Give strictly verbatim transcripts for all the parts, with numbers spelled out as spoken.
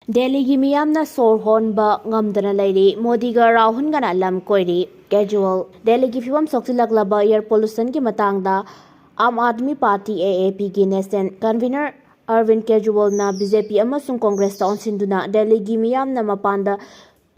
ꯗꯦꯜꯂꯤꯒꯤ ꯃꯤꯌꯥꯝꯅ ꯁꯣꯔ ꯍꯣꯟꯕ ꯉꯝꯗꯅ ꯂꯩꯔꯤ꯫ ꯃꯣꯗꯤꯒ ꯔꯥꯍꯨꯜꯒꯅ ꯂꯝ ꯀꯣꯏꯔꯤ꯫ ꯀꯦꯖꯨꯋꯜ꯫ ꯗꯦꯜꯂꯤꯒꯤ ꯐꯤꯕꯝ ꯁꯣꯛꯆꯤꯜꯂꯛꯂꯕ ꯑꯦꯌꯔ ꯄꯣꯂꯨꯁꯟꯒꯤ ꯃꯇꯥꯡꯗ ꯑꯥꯝ ꯑꯥꯗꯃꯤ ꯄꯥꯔꯇꯤ, ꯑꯦ ꯑꯦ ꯄꯤꯒꯤ ꯅꯦꯁꯅꯦꯜ ꯀꯟꯚꯤꯅꯔ ꯑꯔꯕꯤꯟ ꯀꯦꯖꯨꯋꯜꯅ ꯕꯤ ꯖꯦ ꯄꯤ ꯑꯃꯁꯨꯡ ꯀꯣꯡꯒ꯭ꯔꯦꯁꯇ ꯑꯣꯟꯁꯤꯟꯗꯨꯅ ꯗꯦꯜꯂꯤꯒꯤ ꯃꯤꯌꯥꯝꯅ ꯃꯄꯥꯟꯗ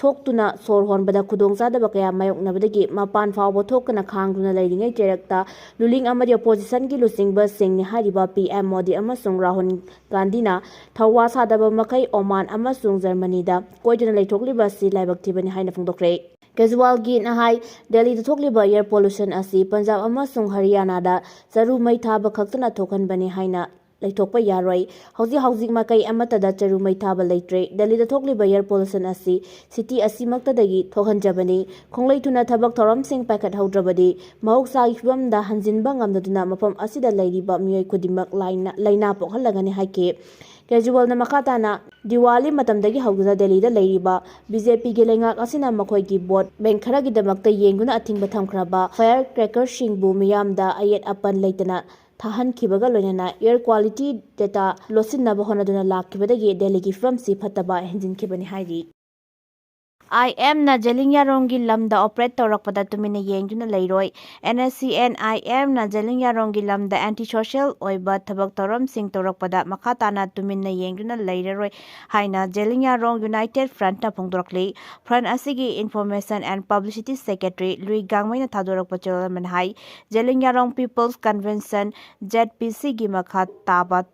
ꯊꯣꯛꯇꯨꯅ ꯁꯣꯔ ꯍꯣꯟꯕꯗ ꯈꯨꯗꯣꯡꯆꯥꯗꯕ ꯀꯌꯥ ꯃꯥꯌꯣꯛꯅꯕꯗꯒꯤ ꯃꯄꯥꯟ ꯐꯥꯎꯕ ꯊꯣꯛꯇꯅ ꯈꯥꯡꯗꯨꯅ ꯂꯩꯔꯤꯉꯩ ꯆꯩꯔꯛꯇ ꯔꯨꯂꯤꯡ ꯑꯃꯗꯤ ꯑꯣꯄꯣꯖꯤꯁꯟꯒꯤ ꯂꯨꯆꯤꯡꯕꯁꯤꯡꯅꯤ ꯍꯥꯏꯔꯤꯕ ꯄꯤ ꯑꯦꯝ ꯃꯣꯗꯤ ꯑꯃꯁꯨꯡ ꯔꯥꯍꯨꯜ ꯒꯥꯟꯙꯤꯅ ꯊꯧꯋꯥ ꯁꯥꯗꯕ ꯃꯈꯩ ꯑꯣꯃꯥꯟ ꯑꯃꯁꯨꯡ ꯖꯔꯃꯅꯤꯗ ꯀꯣꯏꯗꯨꯅ ꯂꯩꯊꯣꯛꯂꯤꯕ ꯑꯁꯤ ꯂꯥꯏꯕꯛ ꯊꯤꯕꯅꯤ ꯍꯥꯏꯅ ꯐꯣꯡꯗꯣꯛꯈ꯭ꯔꯦ꯫ ꯀꯦꯖꯨꯋꯥꯜꯒꯤ ꯅꯍꯥꯏ ꯗꯦꯜꯂꯤꯗ ꯊꯣꯛꯂꯤꯕ ꯑꯦꯌꯔ ꯄꯣꯂꯨꯁꯟ ꯑꯁꯤ ꯄꯟꯖꯥꯕ ꯑꯃꯁꯨꯡ ꯍꯔꯤꯌꯥꯅꯥꯗ ꯆꯔꯨ ꯃꯩ ꯊꯥꯕ ꯈꯛꯇꯅ ꯊꯣꯛꯍꯟꯕꯅꯤ ꯍꯥꯏꯅ ꯂꯩꯊꯣꯛꯄ ꯌꯥꯔꯣꯏ꯫ ꯍꯧꯖꯤꯛ ꯍꯧꯖꯤꯛ ꯃꯥꯏꯀꯩ ꯑꯃꯠꯇꯗ ꯆꯔꯨ ꯃꯩ ꯊꯥꯕ ꯂꯩꯇ꯭ꯔꯦ꯫ ꯗꯦꯜꯂꯤꯗ ꯊꯣꯛꯂꯤꯕ ꯑꯦꯌꯔ ꯄꯣꯂꯨꯁꯟ ꯑꯁꯤ ꯁꯤꯇꯤ ꯑꯁꯤꯃꯛꯇꯗꯒꯤ ꯊꯣꯛꯍꯟꯖꯕꯅꯤ꯫ ꯈꯣꯡꯂꯩ ꯊꯨꯅ ꯊꯕꯛ ꯊꯧꯔꯝꯁꯤꯡ ꯄꯥꯏꯈꯠꯍꯧꯗ꯭ꯔꯕꯗꯤ ꯃꯍꯧꯁꯥꯒꯤ ꯐꯤꯕꯝꯗ ꯍꯟꯖꯤꯟꯕ ꯉꯝꯗꯗꯨꯅ ꯃꯐꯝ ꯑꯁꯤꯗ ꯂꯩꯔꯤꯕ ꯃꯤꯑꯣꯏ ꯈꯨꯗꯤꯡꯃꯛ ꯂꯥꯏꯅ-, ꯂꯥꯏꯅꯥ ꯄꯣꯛꯍꯜꯂꯒꯅꯤ ꯍꯥꯏꯈꯤ꯫ ꯀꯦꯖꯨꯋꯜꯅ ꯃꯈꯥ ꯇꯥꯅ ꯗꯤꯋꯥꯂꯤ ꯃꯇꯝꯗꯒꯤ ꯍꯧꯗꯨꯅ ꯗꯦꯜꯂꯤꯗ ꯂꯩꯔꯤꯕ ꯕꯤ ꯖꯦ ꯄꯤꯒꯤ ꯂꯩꯉꯥꯛ ꯑꯁꯤꯅ ꯃꯈꯣꯏꯒꯤ ꯚꯣꯠ ꯕꯦꯡꯛ ꯈꯔꯒꯤꯗꯃꯛꯇ ꯌꯦꯡꯗꯨꯅ ꯑꯊꯤꯡꯕ ꯊꯝꯈ꯭ꯔꯕ ꯐꯥꯌꯔ ꯀ꯭ꯔꯦꯀꯔꯁꯤꯡꯕꯨ ꯃꯤꯌꯥꯝꯗ ꯑꯌꯦꯠ ꯑꯄꯟ ꯂꯩꯇꯅ ꯊꯥꯍꯟꯈꯤꯕꯒ ꯂꯣꯏꯅꯅ ꯑꯦꯌꯔ ꯀ꯭ꯋꯥꯂꯤꯇꯤ ꯗꯦꯇꯥ ꯂꯣꯠꯁꯤꯟꯅꯕ ꯍꯣꯠꯅꯗꯨꯅ ꯂꯥꯛꯈꯤꯕꯗꯒꯤ ꯗꯦꯜꯂꯤꯒꯤ ꯐꯤꯕꯝꯁꯤ ꯐꯠꯇꯕ ꯍꯦꯟꯖꯤꯟꯈꯤꯕꯅꯤ ꯍꯥꯏꯔꯤ꯫ ꯑꯥꯏ ꯑꯦꯝꯅ ꯖꯦꯂꯤꯌꯥꯡꯔꯣꯡꯒꯤ ꯂꯝꯗ ꯑꯣꯄꯔꯦꯠ ꯇꯧꯔꯛꯄꯗ ꯇꯨꯃꯤꯟꯅ ꯌꯦꯡꯗꯨꯅ ꯂꯩꯔꯣꯏ꯫ ꯑꯦꯟ ꯑꯦꯁ ꯁꯤ ꯑꯦꯟ ꯑꯥꯏ ꯑꯦꯝꯅ ꯖꯦꯂꯤꯌꯥꯡꯔꯣꯡꯒꯤ ꯂꯝꯗ ꯑꯦꯟꯇꯤ ꯁꯣꯁꯤꯌꯦꯜ ꯑꯣꯏꯕ ꯊꯕꯛ ꯊꯧꯔꯝꯁꯤꯡ ꯇꯧꯔꯛꯄꯗ ꯃꯈꯥ ꯇꯥꯅ ꯇꯨꯃꯤꯟꯅ ꯌꯦꯡꯗꯨꯅ ꯂꯩꯔꯔꯣꯏ ꯍꯥꯏꯅ ꯖꯦꯂꯤꯌꯥꯡꯔꯣꯡ ꯌꯨꯅꯥꯏꯇꯦꯗ ꯐ꯭ꯔꯟꯠꯅ ꯐꯣꯡꯗꯣꯔꯛꯂꯤ꯫ ꯐ꯭ꯔꯟꯠ ꯑꯁꯤꯒꯤ ꯏꯟꯐꯣꯔꯃꯦꯁꯟ ꯑꯦꯟ ꯄꯕ꯭ꯂꯤꯁꯤꯇꯤ ꯁꯦꯀ꯭ꯔꯦꯇꯔꯤ ꯂꯨꯏ ꯒꯥꯡꯃꯩꯅ ꯊꯥꯗꯣꯔꯛꯄ ꯆꯦꯔꯣꯜ ꯑꯃꯅ ꯍꯥꯏ, ꯖꯦꯂꯤꯌꯥꯡꯔꯣꯡ ꯄꯤꯄꯜꯁ ꯀꯟꯚꯦꯟꯁꯟ, ꯖꯦꯗ ꯄꯤ ꯁꯤꯒꯤ ꯃꯈꯥ ꯇꯥꯕ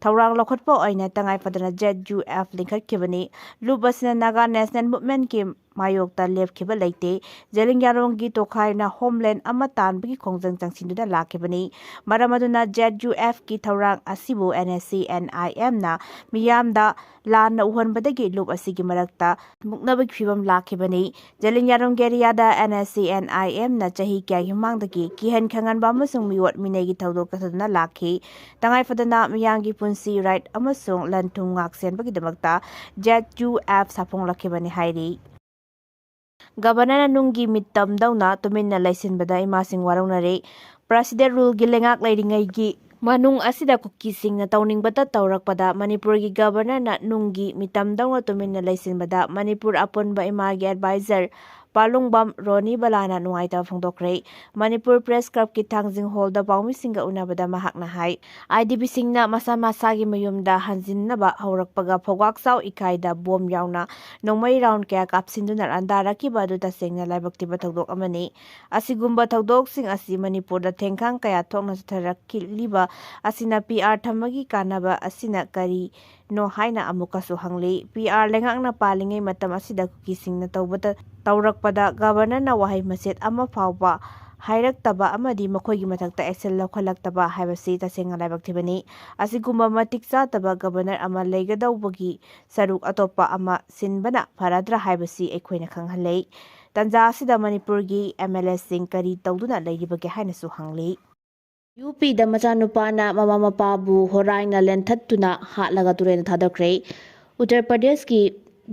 ꯊꯧꯔꯥꯡ ꯂꯧꯈꯠꯄ ꯑꯣꯏꯅ ꯇꯉꯥꯏ ꯐꯗꯅ ꯖꯦꯗ ꯌꯨ ꯑꯦꯐ ꯂꯤꯡꯈꯠꯈꯤꯕꯅꯤ꯫ ꯂꯨꯞ ꯑꯁꯤꯅ ꯅꯥꯒꯥ ꯅꯦꯁꯅꯦꯜ ꯃꯨꯚꯃꯦꯟꯠꯀꯤ ꯃꯥꯌꯣꯛꯇ ꯂꯦꯞꯈꯤꯕ ꯂꯩꯇꯦ꯫ ꯖꯦꯂꯤꯌꯥꯡꯔꯣꯡꯒꯤ ꯇꯣꯈꯥꯏꯅ ꯍꯣꯝꯂꯦꯟ ꯑꯃ ꯇꯥꯟꯕꯒꯤ ꯈꯣꯡꯖꯪ ꯆꯪꯁꯤꯟꯗꯨꯅ ꯂꯥꯛꯈꯤꯕꯅꯤ꯫ ꯃꯔꯝ ꯑꯗꯨꯅ ꯖꯦꯗ ꯌꯨ ꯑꯦꯐꯀꯤ ꯊꯧꯔꯥꯡ ꯑꯁꯤꯕꯨ ꯑꯦꯟ ꯑꯦꯁ ꯁꯤ ꯑꯦꯟ ꯑꯥꯏ ꯑꯦꯝꯅ ꯃꯤꯌꯥꯝꯗ ꯂꯥꯟꯅ ꯎꯍꯟꯕꯗꯒꯤ ꯂꯨꯞ ꯑꯁꯤꯒꯤ ꯃꯔꯛꯇ ꯃꯨꯛꯅꯕꯒꯤ ꯐꯤꯕꯝ ꯂꯥꯛꯈꯤꯕꯅꯤ꯫ ꯖꯦꯂꯤꯌꯥꯡꯔꯣꯡ ꯑꯦꯔꯤꯌꯥꯗ ꯑꯦꯟ ꯑꯦꯁ ꯁꯤ ꯑꯦꯟ ꯑꯥꯏ ꯑꯦꯝꯅ ꯆꯍꯤ ꯀꯌꯥꯒꯤ ꯃꯃꯥꯡꯗꯒꯤ ꯀꯤꯍꯟ ꯈꯪꯍꯟꯕ ꯑꯃꯁꯨꯡ ꯃꯤꯑꯣꯠ ꯃꯤꯅꯩꯒꯤ ꯊꯧꯗꯣꯛ ꯀꯠꯊꯗꯨꯅ ꯂꯥꯛꯈꯤ꯫ ꯇꯉꯥꯏ ꯐꯗꯅ ꯃꯤꯌꯥꯝꯒꯤ ꯄꯨꯟꯁꯤ, ꯔꯥꯏꯠ ꯑꯃꯁꯨꯡ ꯂꯟ ꯊꯨꯝ ꯉꯥꯛ ꯁꯦꯟꯕꯒꯤꯗꯃꯛꯇ ꯖꯦꯗ ꯌꯨ ꯑꯦꯐ ꯁꯥꯐꯣꯡꯂꯛꯈꯤꯕꯅꯤ ꯍꯥꯏꯔꯤ꯫ ꯒꯕꯔꯅꯔꯅ ꯅꯨꯡꯒꯤ ꯃꯤꯠꯇꯝꯗꯧꯅ ꯇꯨꯃꯤꯟꯅ ꯂꯩꯁꯤꯟꯕꯗ ꯏꯃꯥꯁꯤꯡ ꯋꯥꯔꯧꯅꯔꯦ꯫ ꯄ꯭ꯔꯦꯁꯤꯗꯦꯟꯠ ꯔꯨꯜꯒꯤ ꯂꯩꯉꯥꯛ ꯂꯩꯔꯤꯉꯩꯒꯤ ꯃꯅꯨꯡ ꯑꯁꯤꯗ ꯀꯨꯀꯤꯁꯤꯡꯅ ꯇꯧꯅꯤꯡꯕꯇ ꯇꯧꯔꯛꯄꯗ ꯃꯅꯤꯄꯨꯔꯒꯤ ꯒꯕꯔꯅꯔꯅ ꯅꯨꯡꯒꯤ ꯃꯤꯇꯝꯗꯧꯅ ꯇꯨꯃꯤꯟꯅ ꯂꯩꯁꯤꯟꯕꯗ ꯃꯅꯤꯄꯨꯔ ꯑꯄꯨꯟꯕ ꯏꯃꯥꯒꯤ ꯑꯦꯗꯚꯥꯏꯖꯔ ꯄꯥꯂꯨꯡꯕꯝ ꯔꯣꯅꯤ ꯕꯂꯥꯅ ꯅꯨꯡꯉꯥꯏꯇꯕ ꯐꯣꯡꯗꯣꯛꯈ꯭ꯔꯦ꯫ ꯃꯅꯤꯄꯨꯔ ꯄ꯭ꯔꯦꯁ ꯀ꯭ꯂꯕꯀꯤ ꯊꯥꯡꯖꯤꯡ ꯍꯣꯜꯗ ꯄꯥꯎꯃꯤꯁꯤꯡꯒ ꯎꯅꯕꯗ ꯃꯍꯥꯛꯅ ꯍꯥꯏ, ꯑꯥꯏ ꯗꯤ ꯕꯤꯁꯤꯡꯅ ꯃꯁꯥ ꯃꯁꯥꯒꯤ ꯃꯌꯨꯝꯗ ꯍꯟꯖꯤꯟꯅꯕ ꯍꯧꯔꯛꯄꯒ ꯐꯧꯒꯥꯛꯆꯥꯎ ꯏꯀꯥꯏꯗ ꯕꯣꯝ ꯌꯥꯎꯅ ꯅꯣꯡꯃꯩ ꯔꯥꯎꯟ ꯀꯌꯥ ꯀꯥꯞꯁꯤꯟꯗꯨꯅ ꯂꯥꯟꯗꯥꯔꯛꯈꯤꯕ ꯑꯗꯨ ꯇꯁꯦꯡꯅ ꯂꯥꯏꯕꯛ ꯊꯤꯕ ꯊꯧꯗꯣꯛ ꯑꯃꯅꯤ꯫ ꯑꯁꯤꯒꯨꯝꯕ ꯊꯧꯗꯣꯛꯁꯤꯡ ꯑꯁꯤ ꯃꯅꯤꯄꯨꯔꯗ ꯊꯦꯡꯈꯥꯡ ꯀꯌꯥ ꯊꯣꯛꯅ ꯆꯠꯊꯔꯛꯂꯤꯕ ꯑꯁꯤꯅ ꯄꯤ ꯑꯥꯔ ꯊꯝꯕꯒꯤ ꯀꯥꯟꯅꯕ ꯑꯁꯤꯅ ꯀꯔꯤꯅꯣ ꯍꯥꯏꯅ ꯑꯃꯨꯛꯀꯁꯨ ꯍꯪꯂꯤ꯫ ꯄꯤ ꯑꯥꯔ ꯂꯩꯉꯥꯛꯅ ꯄꯥꯜꯂꯤꯉꯩ ꯃꯇꯝ ꯑꯁꯤꯗ ꯀꯨꯀꯤꯁꯤꯡꯅ ꯇꯧꯕꯗ, ꯇꯧꯔꯛꯄꯗ ꯒꯕꯔꯅꯔꯅ ꯋꯥꯍꯩ ꯃꯆꯦꯠ ꯑꯃ ꯐꯥꯎꯕ ꯍꯥꯏꯔꯛꯇꯕ ꯑꯃꯗꯤ ꯃꯈꯣꯏꯒꯤ ꯃꯊꯛꯇ ꯑꯦꯛꯁꯟ ꯂꯧꯈꯠꯂꯛꯇꯕ ꯍꯥꯏꯕꯁꯤ ꯇꯁꯦꯡꯅ ꯂꯥꯏꯕꯛ ꯊꯤꯕꯅꯤ꯫ ꯑꯁꯤꯒꯨꯝꯕ ꯃꯇꯤꯛ ꯆꯥꯗꯕ ꯒꯕꯔꯅꯔ ꯑꯃ ꯂꯩꯒꯗꯧꯕꯒꯤ ꯁꯔꯨꯛ ꯑꯇꯣꯞꯄ ꯑꯃ ꯁꯤꯟꯕꯅ ꯐꯔꯗ꯭ꯔꯥ ꯍꯥꯏꯕꯁꯤ ꯑꯩꯈꯣꯏꯅ ꯈꯪꯍꯜꯂꯤ꯫ ꯇꯥꯟꯖꯥ ꯑꯁꯤꯗ ꯃꯅꯤꯄꯨꯔꯒꯤ ꯑꯦꯝ ꯑꯦꯜ ꯑꯦꯁꯤꯡ ꯀꯔꯤ ꯇꯧꯗꯨꯅ ꯂꯩꯔꯤꯕꯒꯦ ꯍꯥꯏꯅꯁꯨ ꯍꯪꯂꯤ꯫ ꯌꯨ ꯄꯤꯗ ꯃꯆꯥꯅꯨꯄꯥꯅ ꯃꯃꯥ ꯃꯄꯥꯕꯨ ꯍꯣꯔꯥꯏꯅ ꯂꯦꯟꯊꯠꯇꯨꯅ ꯍꯥꯠꯂꯒ ꯇꯨꯔꯦꯟꯗ ꯊꯥꯗꯣꯛꯈ꯭ꯔꯦ꯫ ꯎꯠꯇꯔ ꯄ꯭ꯔꯗꯦꯁꯀꯤ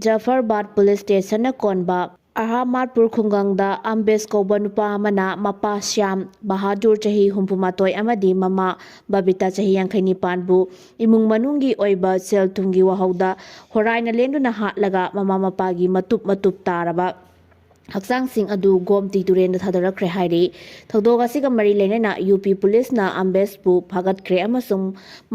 ꯖꯐꯔꯕꯥꯗ ꯄꯨꯂꯤꯁ ꯁ꯭ꯇꯦꯁꯟꯅ ꯀꯣꯟꯕ ꯑꯍꯃꯗꯄꯨꯔ ꯈꯨꯡꯒꯪꯗ ꯑꯝꯕꯦꯁ ꯀꯧꯕ ꯅꯨꯄꯥ ꯑꯃꯅ ꯃꯄꯥ ꯁ꯭ꯌꯥꯝ ꯕꯍꯥꯗꯨꯔ ꯆꯍꯤ ꯍꯨꯝꯐꯨ ꯃꯥꯊꯣꯏ ꯑꯃꯗꯤ ꯃꯃꯥ ꯕꯕꯤꯇꯥ ꯆꯍꯤ ꯌꯥꯡꯈꯩ ꯅꯤꯄꯥꯟꯕꯨ ꯏꯃꯨꯡ ꯃꯅꯨꯡꯒꯤ ꯑꯣꯏꯕ ꯁꯦꯜ ꯊꯨꯝꯒꯤ ꯋꯥꯍꯧꯗ ꯍꯣꯔꯥꯏꯅ ꯂꯦꯟꯗꯨꯅ ꯍꯥꯠꯂꯒ ꯃꯃꯥ ꯃꯄꯥꯒꯤ ꯃꯇꯨꯞ ꯃꯇꯨꯞ ꯇꯥꯔꯕ ꯍꯛꯆꯥꯡꯁꯤꯡ ꯑꯗꯨ ꯒꯣꯝꯇꯤ ꯇꯨꯔꯦꯟꯗ ꯊꯥꯗꯔꯛꯈ꯭ꯔꯦ ꯍꯥꯏꯔꯤ꯫ ꯊꯧꯗꯣꯛ ꯑꯁꯤꯒ ꯃꯔꯤ ꯂꯩꯅꯅ ꯌꯨ ꯄꯤ ꯄꯨꯂꯤꯁꯅ ꯑꯝꯕꯦꯁꯄꯨ ꯐꯥꯒꯠꯈ꯭ꯔꯦ ꯑꯃꯁꯨꯡ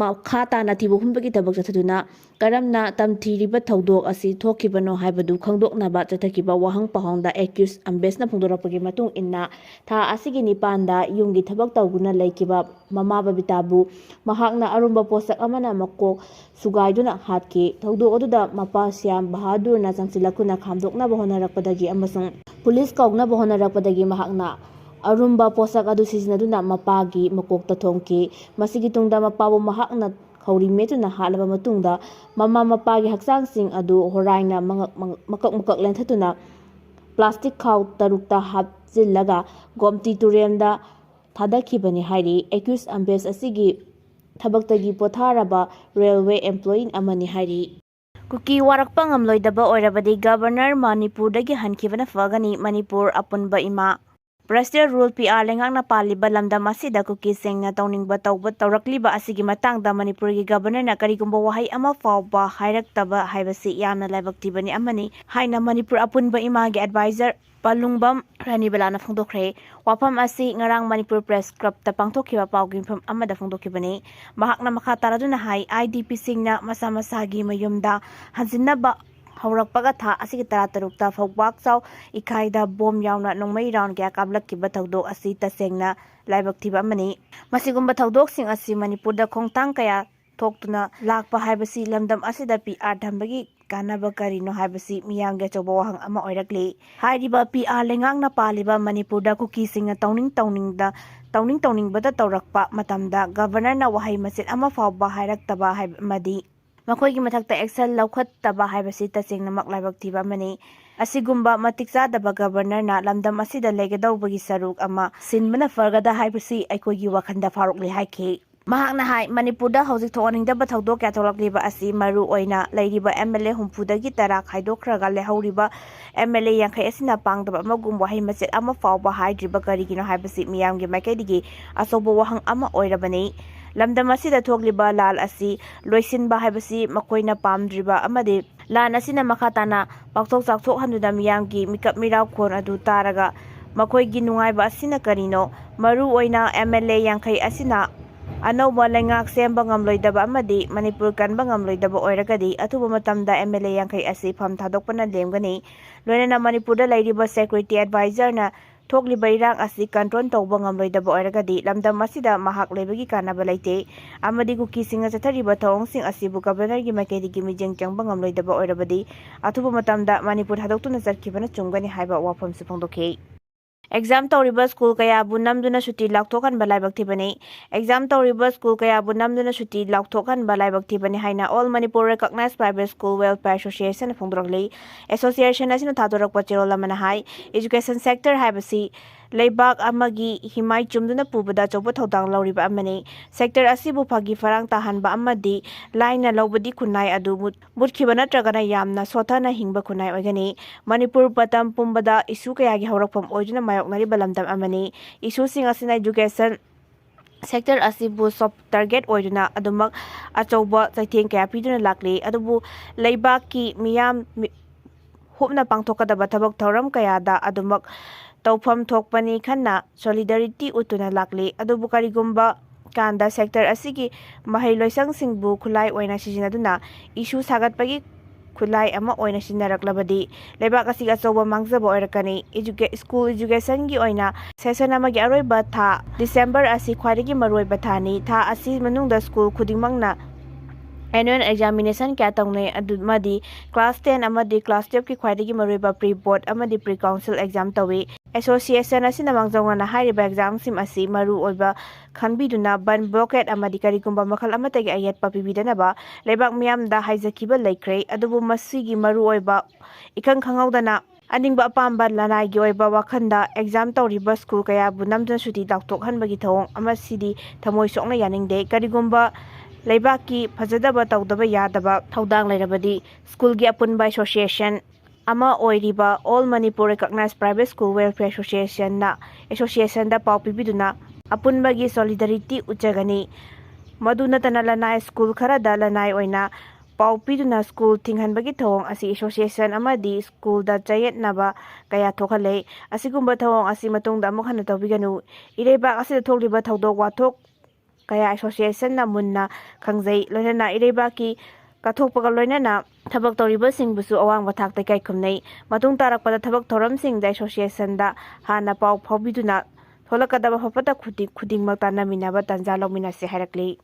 ꯃꯈꯥ ꯇꯥꯅ ꯊꯤꯕ ꯍꯨꯝꯕꯒꯤ ꯊꯕꯛ ꯆꯠꯊꯗꯨꯅ ꯀꯔꯝꯅ ꯇꯝꯊꯤꯔꯤꯕ ꯊꯧꯗꯣꯛ ꯑꯁꯤ ꯊꯣꯛꯈꯤꯕꯅꯣ ꯍꯥꯏꯕꯗꯨ ꯈꯪꯗꯣꯛꯅꯕ ꯆꯠꯊꯈꯤꯕ ꯋꯥꯍꯪ ꯄꯥꯎꯍꯪꯗ ꯑꯦꯀ꯭ꯌꯨꯁ ꯑꯝꯕꯦꯁꯅ ꯐꯣꯡꯗꯣꯔꯛꯄꯒꯤ ꯃꯇꯨꯡ ꯏꯟꯅ, ꯊꯥ ꯑꯁꯤꯒꯤ ꯅꯤꯄꯥꯟꯗ ꯌꯨꯝꯒꯤ ꯊꯕꯛ ꯇꯧꯗꯨꯅ ꯂꯩꯈꯤꯕ ꯃꯃꯥ ꯕꯕꯤꯇꯥꯕꯨ ꯃꯍꯥꯛꯅ ꯑꯔꯨꯝꯕ ꯄꯣꯠꯁꯛ ꯑꯃꯅ ꯃꯀꯣꯛ ꯁꯨꯒꯥꯏꯗꯨꯅ ꯍꯥꯠꯈꯤ꯫ ꯊꯧꯗꯣꯛ ꯑꯗꯨꯗ ꯃꯄꯥ ꯁ꯭ꯌꯥꯝ ꯕꯍꯥꯗꯨꯔꯅ ꯆꯪꯁꯤꯜꯂꯛꯇꯨꯅ ꯈꯥꯝꯗꯣꯛꯅꯕ ꯍꯣꯠꯅꯔꯛꯄꯗꯒꯤ ꯑꯃꯁꯨꯡ ꯄꯨꯂꯤꯁ ꯀꯧꯅꯕ ꯍꯣꯠꯅꯔꯛꯄꯗꯒꯤ ꯃꯍꯥꯛꯅ ꯑꯔꯨꯝꯕ ꯄꯣꯠꯁꯛ ꯑꯗꯨ ꯁꯤꯖꯤꯟꯅꯗꯨꯅ ꯃꯄꯥꯒꯤ ꯃꯀꯣꯛꯇ ꯊꯣꯝꯈꯤ꯫ ꯃꯁꯤꯒꯤ ꯇꯨꯡꯗ ꯃꯄꯥꯕꯨ ꯃꯍꯥꯛꯅ ꯈꯧꯔꯤ ꯃꯦꯠꯇꯨꯅ ꯍꯥꯠꯂꯕ ꯃꯇꯨꯡꯗ ꯃꯃꯥ ꯃꯄꯥꯒꯤ ꯍꯛꯆꯥꯡꯁꯤꯡ ꯑꯗꯨ ꯍꯣꯔꯥꯏꯅ ꯃꯉꯛ-, ꯃꯀꯛ ꯃꯀꯛ ꯂꯦꯟꯊꯠꯇꯨꯅ ꯄ꯭ꯂꯥꯁꯇꯤꯛ ꯈꯥꯎ ꯇꯔꯨꯛꯇ ꯍꯥꯞꯆꯤꯜꯂꯒ ꯒꯣꯝꯇꯤ ꯇꯨꯔꯦꯜꯗ ꯊꯥꯗꯈꯤꯕꯅꯤ ꯍꯥꯏꯔꯤ꯫ ꯑꯦꯀ꯭ꯌꯨꯁ ꯑꯝꯕꯦꯁ ꯑꯁꯤꯒꯤ ꯊꯕꯛꯇꯒꯤ ꯄꯣꯊꯥꯔꯕ ꯔꯦꯜꯋꯦ ꯑꯦꯝꯄ꯭ꯂꯣꯌꯤ ꯑꯃꯅꯤ ꯍꯥꯏꯔꯤ꯫ ꯀꯨꯀꯤ ꯋꯥꯔꯛꯄ ꯉꯝꯂꯣꯏꯗꯕ ꯑꯣꯏꯔꯕꯗꯤ ꯒꯕꯔꯅꯔ ꯃꯅꯤꯄꯨꯔꯗꯒꯤ ꯍꯟꯈꯤꯕꯅ ꯐꯒꯅꯤ, ꯃꯅꯤꯄꯨꯔ ꯑꯄꯨꯟꯕ ꯏꯃꯥ꯫ Prestige Rule P R ꯂꯩꯉꯥꯛꯅ ꯄꯥꯜꯂꯤꯕ ꯂꯝꯗꯝ ꯑꯁꯤꯗ ꯀꯨꯀꯤꯁꯤꯡꯅ ꯇꯧꯅꯤꯡꯕ ꯇꯧꯕ ꯇꯧꯔꯛꯂꯤꯕ ꯑꯁꯤꯒꯤ ꯃꯇꯥꯡꯗ ꯃꯅꯤꯄꯨꯔꯒꯤ ꯒꯕꯔꯅꯔꯅ ꯀꯔꯤꯒꯨꯝꯕ ꯋꯥꯍꯩ ꯑꯃ ꯐꯥꯎꯕ ꯍꯥꯏꯔꯛꯇꯕ ꯍꯥꯏꯕꯁꯤ ꯌꯥꯝꯅ ꯂꯥꯏꯕꯛ ꯊꯤꯕꯅꯤ ꯑꯃꯅꯤ ꯍꯥꯏꯅ ꯃꯅꯤꯄꯨꯔ ꯑꯄꯨꯟꯕ ꯏꯃꯥꯒꯤ ꯑꯦꯗꯚꯥꯏꯖꯔ ꯄꯥꯂꯨꯡꯕꯝ ꯔꯥꯅꯤꯕꯂꯥꯅ ꯐꯣꯡꯗꯣꯛꯈ꯭ꯔꯦ꯫ ꯋꯥꯐꯝ ꯑꯁꯤ ꯉꯔꯥꯡ ꯃꯅꯤꯄꯨꯔ ꯄ꯭ꯔꯦꯁ ꯀ꯭ꯂꯕꯇ ꯄꯥꯡꯊꯣꯛꯈꯤꯕ ꯄꯥꯎꯒꯤ ꯃꯤꯐꯝ ꯑꯃꯗ ꯐꯣꯡꯗꯣꯛꯈꯤꯕꯅꯤ꯫ ꯃꯍꯥꯛꯅ ꯃꯈꯥ ꯇꯥꯔꯗꯨꯅ ꯍꯥꯏ, IDPꯁꯤꯡꯅ ꯃꯁꯥ ꯃꯁꯥꯒꯤ ꯃꯌꯨꯝꯗ ꯍꯟꯖꯤꯟꯅꯕ ꯍꯧꯔꯛꯄꯒ ꯊꯥ ꯑꯁꯤꯒꯤ ꯇꯔꯥꯇꯔꯨꯛꯇ ꯐꯧꯕꯥꯛꯆꯥꯎ ꯏꯀꯥꯏꯗ ꯕꯣꯝ ꯌꯥꯎꯅ ꯅꯣꯡꯃꯩ ꯔꯥꯎꯟ ꯀꯌꯥ ꯀꯥꯞꯂꯛꯈꯤꯕ ꯊꯧꯗꯣꯛ ꯑꯁꯤ ꯇꯁꯦꯡꯅ ꯂꯥꯏꯕꯛ ꯊꯤꯕ ꯑꯃꯅꯤ꯫ ꯃꯁꯤꯒꯨꯝꯕ ꯊꯧꯗꯣꯛꯁꯤꯡ ꯑꯁꯤ ꯃꯅꯤꯄꯨꯔꯗ ꯈꯣꯡꯊꯥꯡ ꯀꯌꯥ ꯊꯣꯛꯇꯨꯅ ꯂꯥꯛꯄ ꯍꯥꯏꯕꯁꯤ ꯂꯝꯗꯝ ꯑꯁꯤꯗ PR ꯊꯝꯕꯒꯤ ꯀꯥꯟꯅꯕ ꯀꯔꯤꯅꯣ ꯍꯥꯏꯕꯁꯤ ꯃꯤꯌꯥꯝꯒꯤ ꯑꯆꯧꯕ ꯋꯥꯍꯪ ꯑꯃ ꯑꯣꯏꯔꯛꯂꯤ꯫ ꯍꯥꯏꯔꯤꯕ PR ꯂꯩꯉꯥꯛꯅ ꯄꯥꯜꯂꯤꯕ ꯃꯅꯤꯄꯨꯔꯗ ꯀꯨꯀꯤꯁꯤꯡꯅ ꯇꯧꯅꯤꯡ ꯇꯧꯅꯤꯡꯗ ꯇꯧꯅꯤꯡ ꯇꯧꯅꯤꯡꯕꯗ ꯇꯧꯔꯛꯄ ꯃꯇꯝꯗ ꯒꯕꯔꯅꯔꯅ ꯋꯥꯍꯩ ꯃꯆꯦꯠ ꯑꯃ ꯐꯥꯎꯕ ꯍꯥꯏꯔꯛꯇꯕ ꯍꯥꯏꯕ ꯑꯃꯗꯤ ꯃꯈꯣꯏꯒꯤ ꯃꯊꯛꯇ action ꯂꯧꯈꯠꯇꯕ ꯍꯥꯏꯕꯁꯤ ꯇꯁꯦꯡꯅꯃꯛ ꯂꯥꯏꯕꯛ ꯊꯤꯕ ꯑꯃꯅꯤ꯫ ꯑꯁꯤꯒꯨꯝꯕ ꯃꯇꯤꯛ ꯆꯥꯗꯕ ꯒꯕꯔꯅꯔꯅ ꯂꯝꯗꯝ ꯑꯁꯤꯗ ꯂꯩꯒꯗꯧꯕꯒꯤ ꯁꯔꯨꯛ ꯑꯃ ꯁꯤꯟꯕꯅ ꯐꯒꯗ ꯍꯥꯏꯕꯁꯤ ꯑꯩꯈꯣꯏꯒꯤ ꯋꯥꯈꯜꯗ ꯐꯥꯎꯔꯛꯂꯤ ꯍꯥꯏꯈꯤ꯫ ꯃꯍꯥꯛꯅ ꯍꯥꯏ, ꯃꯅꯤꯄꯨꯔꯗ ꯍꯧꯖꯤꯛ ꯊꯣꯛꯍꯟꯅꯤꯡꯗꯕ ꯊꯧꯗꯣꯛ ꯀꯌꯥ ꯊꯣꯛꯂꯛꯂꯤꯕ ꯑꯁꯤ ꯃꯔꯨ ꯑꯣꯏꯅ ꯂꯩꯔꯤꯕ MLA ꯍꯨꯝꯐꯨꯗꯒꯤ ꯇꯔꯥ ꯈꯥꯏꯗꯣꯛꯈ꯭ꯔꯒ ꯂꯩꯍꯧꯔꯤꯕ MLA ꯌꯥꯡꯈꯩ ꯑꯁꯤꯅ ꯄꯥꯡꯗꯕ ꯑꯃꯒꯨꯝ ꯋꯥꯍꯩ ꯃꯆꯦꯠ ꯑꯃ ꯐꯥꯎꯕ ꯍꯥꯏꯗ꯭ꯔꯤꯕ ꯀꯔꯤꯒꯤꯅꯣ ꯍꯥꯏꯕꯁꯤ ꯃꯤꯌꯥꯝꯒꯤ ꯃꯥꯏꯀꯩꯗꯒꯤ ꯑꯆꯧꯕ ꯋꯥꯍꯪ ꯑꯃ ꯑꯣꯏꯔꯕꯅꯤ꯫ ꯂꯝꯗꯝ ꯑꯁꯤꯗ ꯊꯣꯛꯂꯤꯕ ꯂꯥꯟ ꯑꯁꯤ ꯂꯣꯏꯁꯤꯟꯕ ꯍꯥꯏꯕꯁꯤ ꯃꯈꯣꯏꯅ ꯄꯥꯝꯗ꯭ꯔꯤꯕ ꯑꯃꯗꯤ ꯂꯥꯟ ꯑꯁꯤꯅ ꯃꯈꯥ ꯇꯥꯅ ꯄꯥꯛꯊꯣꯛ ꯆꯥꯎꯊꯣꯛꯍꯟꯗꯨꯅ ꯃꯤꯌꯥꯝꯒꯤ ꯃꯤꯀꯞ ꯃꯤꯔꯥꯎꯈꯣꯟ ꯑꯗꯨ ꯇꯥꯔꯒ ꯃꯈꯣꯏꯒꯤ ꯅꯨꯡꯉꯥꯏꯕ ꯑꯁꯤꯅ ꯀꯔꯤꯅꯣ? ꯃꯔꯨ ꯑꯣꯏꯅ MLA ꯌꯥꯡꯈꯩ ꯑꯁꯤꯅ ꯑꯅꯧꯕ ꯂꯩꯉꯥꯛ ꯁꯦꯝꯕ ꯉꯝꯂꯣꯏꯗꯕ ꯑꯃꯗꯤ ꯃꯅꯤꯄꯨꯔ ꯀꯟꯕ ꯉꯝꯂꯣꯏꯗꯕ ꯑꯣꯏꯔꯒꯗꯤ ꯑꯊꯨꯕ ꯃꯇꯝꯗ MLA ꯌꯥꯡꯈꯩ ꯑꯁꯤ ꯐꯝ ꯊꯥꯗꯣꯛꯄꯅ ꯂꯦꯝꯒꯅꯤ꯫ ꯂꯣꯏꯅꯅ ꯃꯅꯤꯄꯨꯔꯗ ꯂꯩꯔꯤꯕ security advisorꯅ ꯊꯣꯛꯂꯤꯕ ꯏꯔꯥꯡ ꯑꯁꯤ control ꯇꯧꯕ ꯉꯝꯂꯣꯏꯗꯕ ꯑꯣꯏꯔꯒꯗꯤ ꯂꯝꯗꯝ ꯑꯁꯤꯗ ꯃꯍꯥꯛ ꯂꯩꯕꯒꯤ ꯀꯥꯟꯅꯕ ꯂꯩꯇꯦ ꯑꯃꯗꯤ ꯀꯨꯀꯤꯁꯤꯡꯅ ꯆꯠꯊꯔꯤꯕ ꯊꯧꯑꯣꯡꯁꯤꯡ ꯑꯁꯤꯕꯨ ꯒꯕꯔꯅꯔꯒꯤ ꯃꯥꯏꯀꯩꯗꯒꯤ ꯃꯤꯠꯌꯦꯡ ꯆꯪꯕ ꯉꯝꯂꯣꯏꯗꯕ ꯑꯣꯏꯔꯕꯗꯤ ꯑꯊꯨꯕ ꯃꯇꯝꯗ ꯃꯅꯤꯄꯨꯔ ꯊꯥꯗꯣꯛꯇꯨꯅ ꯆꯠꯈꯤꯕꯅ ꯆꯨꯝꯒꯅꯤ ꯍꯥꯏꯕ ꯋꯥꯐꯝꯁꯨ ꯐꯣꯡꯗꯣꯛꯈꯤ꯫ Exam ꯇꯧꯔꯤꯕ ꯁ꯭ꯀꯨꯜ ꯀꯌꯥꯕꯨ ꯅꯝꯗꯨꯅ ꯁꯨꯇꯤ ꯂꯥꯎꯊꯣꯛꯍꯟꯕ ꯂꯥꯏꯕꯛ ꯊꯤꯕꯅꯤ꯫ Exam ꯇꯧꯔꯤꯕ ꯁ꯭ꯀꯨꯜ ꯀꯌꯥꯕꯨ ꯅꯝꯗꯨꯅ ꯁꯨꯇꯤ ꯂꯥꯎꯊꯣꯛꯍꯟꯕ ꯂꯥꯏꯕꯛ ꯊꯤꯕꯅꯤ ꯍꯥꯏꯅ All Manipur Recognized Private School Welfare Associationꯅ ꯐꯣꯡꯗꯣꯔꯛꯂꯤ꯫ Association ꯑꯁꯤꯅ ꯊꯥꯗꯣꯔꯛꯄ ꯆꯦꯔꯣꯜ ꯑꯃꯅ ꯍꯥꯏ, education sector ꯍꯥꯏꯕꯁꯤ ꯂꯩꯕꯥꯛ ꯑꯃꯒꯤ ꯍꯤꯃꯥꯏ ꯆꯨꯝꯗꯨꯅ ꯄꯨꯕꯗ ꯑꯆꯧꯕ ꯊꯧꯗꯥꯡ ꯂꯧꯔꯤꯕ ꯑꯃꯅꯤ꯫ ꯁꯦꯛꯇꯔ ꯑꯁꯤꯕꯨ ꯐꯥꯒꯤ ꯐꯔꯥꯡ ꯇꯥꯍꯟꯕ ꯑꯃꯗꯤ ꯂꯥꯏꯅ ꯂꯧꯕꯗꯤ ꯈꯨꯟꯅꯥꯏ ꯑꯗꯨ ꯃꯨꯠ-, ꯃꯨꯠꯈꯤꯕ ꯅꯠꯇ꯭ꯔꯒꯅ ꯌꯥꯝꯅ ꯁꯣꯠꯊꯅ ꯍꯤꯡꯕ ꯈꯨꯟꯅꯥꯏ ꯑꯣꯏꯒꯅꯤ꯫ ꯃꯅꯤꯄꯨꯔ ꯃꯇꯝ ꯄꯨꯝꯕꯗ ꯏꯁꯨ ꯀꯌꯥꯒꯤ ꯍꯧꯔꯛꯐꯝ ꯑꯣꯏꯗꯨꯅ ꯃꯥꯌꯣꯛꯅꯔꯤꯕ ꯂꯝꯗꯝ ꯑꯃꯅꯤ꯫ ꯏꯁꯨꯁꯤꯡ ꯑꯁꯤꯅ education sector ꯑꯁꯤꯕꯨ soft target ꯑꯣꯏꯗꯨꯅ ꯑꯗꯨꯃꯛ ꯑꯆꯧꯕ ꯆꯩꯊꯦꯡ ꯀꯌꯥ ꯄꯤꯗꯨꯅ ꯂꯥꯛꯂꯤ꯫ ꯑꯗꯨꯕꯨ ꯂꯩꯕꯥꯛꯀꯤ ꯃꯤꯌꯥꯝ ꯃꯤ-, ꯍꯨꯞꯅ ꯄꯥꯡꯊꯣꯛꯀꯗꯕ ꯊꯕꯛ ꯊꯧꯔꯝ ꯀꯌꯥꯗ ꯑꯗꯨꯃꯛ ꯇꯧꯐꯝ ꯊꯣꯛꯄꯅꯤ ꯈꯟꯅ solidarity ꯎꯠꯇꯨꯅ ꯂꯥꯛꯂꯤ꯫ ꯑꯗꯨꯕꯨ ꯀꯔꯤꯒꯨꯝꯕ ꯀꯥꯟꯗ ꯁꯦꯛꯇꯔ ꯑꯁꯤꯒꯤ ꯃꯍꯩ ꯂꯣꯏꯁꯪꯁꯤꯡꯕꯨ ꯈꯨꯠꯂꯥꯏ ꯑꯣꯏꯅ ꯁꯤꯖꯤꯟꯅꯗꯨꯅ ꯏꯁꯨ ꯁꯥꯒꯠꯄꯒꯤ ꯈꯨꯠꯂꯥꯏ ꯑꯃ ꯑꯣꯏꯅ ꯁꯤꯖꯤꯟꯅꯔꯛꯂꯕꯗꯤ ꯂꯩꯕꯥꯛ ꯑꯁꯤꯒꯤ ꯑꯆꯧꯕ ꯃꯥꯡꯖꯕ ꯑꯣꯏꯔꯛꯀꯅꯤ꯫ Educa-, school educationꯒꯤ ꯑꯣꯏꯅ session ꯑꯃꯒꯤ ꯑꯔꯣꯏꯕ ꯊꯥ December ꯑꯁꯤ ꯈ꯭ꯋꯥꯏꯗꯒꯤ ꯃꯔꯨꯑꯣꯏꯕ ꯊꯥꯅꯤ꯫ ꯊꯥ ꯑꯁꯤ ꯃꯅꯨꯡꯗ school ꯈꯨꯗꯤꯡꯃꯛꯅ annual examination ꯀꯌꯥ ꯇꯧꯅꯩ, ꯑꯗꯨ-, ꯑꯃꯗꯤ class ten ꯑꯃꯗꯤ class twelveꯀꯤ ꯈ꯭ꯋꯥꯏꯗꯒꯤ ꯃꯔꯨꯑꯣꯏꯕ pre board ꯑꯃꯗꯤ pre council exam ꯇꯧꯏ꯫ Association ꯑꯁꯤꯅ ꯃꯥꯡꯖꯧꯅꯅ ꯍꯥꯏꯔꯤꯕ examꯁꯤꯡ ꯑꯁꯤ ꯃꯔꯨ ꯑꯣꯏꯕ ꯈꯟꯕꯤꯗꯨꯅ ꯕꯟ, blockade ꯑꯃꯗꯤ ꯀꯔꯤꯒꯨꯝꯕ ꯃꯈꯜ ꯑꯃꯠꯇꯒꯤ ꯑꯌꯦꯠꯄ ꯄꯤꯕꯤꯗꯅꯕ ꯂꯩꯕꯥꯛ ꯃꯤꯌꯥꯝꯗ ꯍꯥꯏꯖꯈꯤꯕ ꯂꯩꯈ꯭ꯔꯦ꯫ ꯑꯗꯨꯕꯨ ꯃꯁꯤꯒꯤ ꯃꯔꯨ ꯑꯣꯏꯕ ꯏꯈꯪ ꯈꯪꯍꯧꯗꯅ ꯑꯅꯤꯡꯕ ꯑꯄꯥꯝꯕ ꯂꯅꯥꯏꯒꯤ ꯑꯣꯏꯕ ꯋꯥꯈꯜꯗ exam ꯇꯧꯔꯤꯕ school ꯀꯌꯥꯕꯨ ꯅꯝꯗꯨꯅ ꯁꯨꯇꯤ ꯂꯥꯎꯊꯣꯛꯍꯟꯕꯒꯤ ꯊꯧꯑꯣꯡ ꯑꯃꯁꯤꯗꯤ ꯊꯃꯣꯏ ꯁꯣꯛꯅ ꯌꯥꯅꯤꯡꯗꯦ꯫ ꯀꯔꯤꯒꯨꯝꯕ ꯂꯩꯕꯥꯛꯀꯤ ꯐꯖꯗꯕ ꯇꯧꯗꯕ ꯌꯥꯗꯕ ꯊꯧꯗꯥꯡ ꯂꯩꯔꯕꯗꯤ schoolꯒꯤ ꯑꯄꯨꯟꯕ association ꯑꯃ ꯑꯣꯏꯔꯤꯕ All Manipur Recognized Private School Welfare Associationꯅ associationꯗ ꯄꯥꯎ ꯄꯤꯕꯤꯗꯨꯅ ꯑꯄꯨꯟꯕꯒꯤ solidarity ꯎꯠꯆꯒꯅꯤ꯫ ꯃꯗꯨ ꯅꯠꯇꯅ ꯂꯅꯥꯏ school ꯈꯔꯗ ꯂꯅꯥꯏ ꯑꯣꯏꯅ ꯄꯥꯎ ꯄꯤꯗꯨꯅ school ꯊꯤꯡꯍꯟꯕꯒꯤ ꯊꯧꯑꯣꯡ ꯑꯁꯤ association ꯑꯃꯗꯤ schoolꯗ ꯆꯌꯦꯠꯅꯕ ꯀꯌꯥ ꯊꯣꯛꯍꯜꯂꯦ꯫ ꯑꯁꯤꯒꯨꯝꯕ ꯊꯧꯑꯣꯡ ꯑꯁꯤ ꯃꯇꯨꯡꯗ ꯑꯃꯨꯛ ꯍꯟꯅ ꯇꯧꯕꯤꯒꯅꯨ꯫ ꯏꯔꯩꯕꯥꯛ ꯑꯁꯤꯗ ꯊꯣꯛꯂꯤꯕ ꯊꯧꯗꯣꯛ ꯋꯥꯊꯣꯛ ꯀꯌꯥ associationꯅ ꯃꯨꯟꯅ ꯈꯪꯖꯩ, ꯂꯣꯏꯅꯅ ꯏꯔꯩꯕꯥꯛꯀꯤ ꯀꯠꯊꯣꯛꯄꯒ ꯂꯣꯏꯅꯅ ꯊꯕꯛ ꯇꯧꯔꯤꯕꯁꯤꯡꯕꯨꯁꯨ ꯑꯋꯥꯡꯕ ꯊꯥꯛꯇ ꯏꯀꯥꯏ ꯈꯨꯝꯅꯩ꯫ ꯃꯇꯨꯡ ꯇꯥꯔꯛꯄꯗ ꯊꯕꯛ ꯊꯧꯔꯝꯁꯤꯡꯗ associationꯗ ꯍꯥꯟꯅ ꯄꯥꯎ ꯐꯥꯎꯕꯤꯗꯨꯅ ꯊꯣꯛꯂꯛꯀꯗꯕ ꯐꯕ ꯐꯠꯇ ꯈꯨꯗꯤꯡ-, ꯈꯨꯗꯤꯡꯃꯛ ꯇꯥꯟꯅꯃꯤꯟꯅꯕ ꯇꯥꯟꯖꯥ ꯂꯧꯃꯤꯟꯅꯁꯤ ꯍꯥꯏꯔꯛꯂꯤ꯫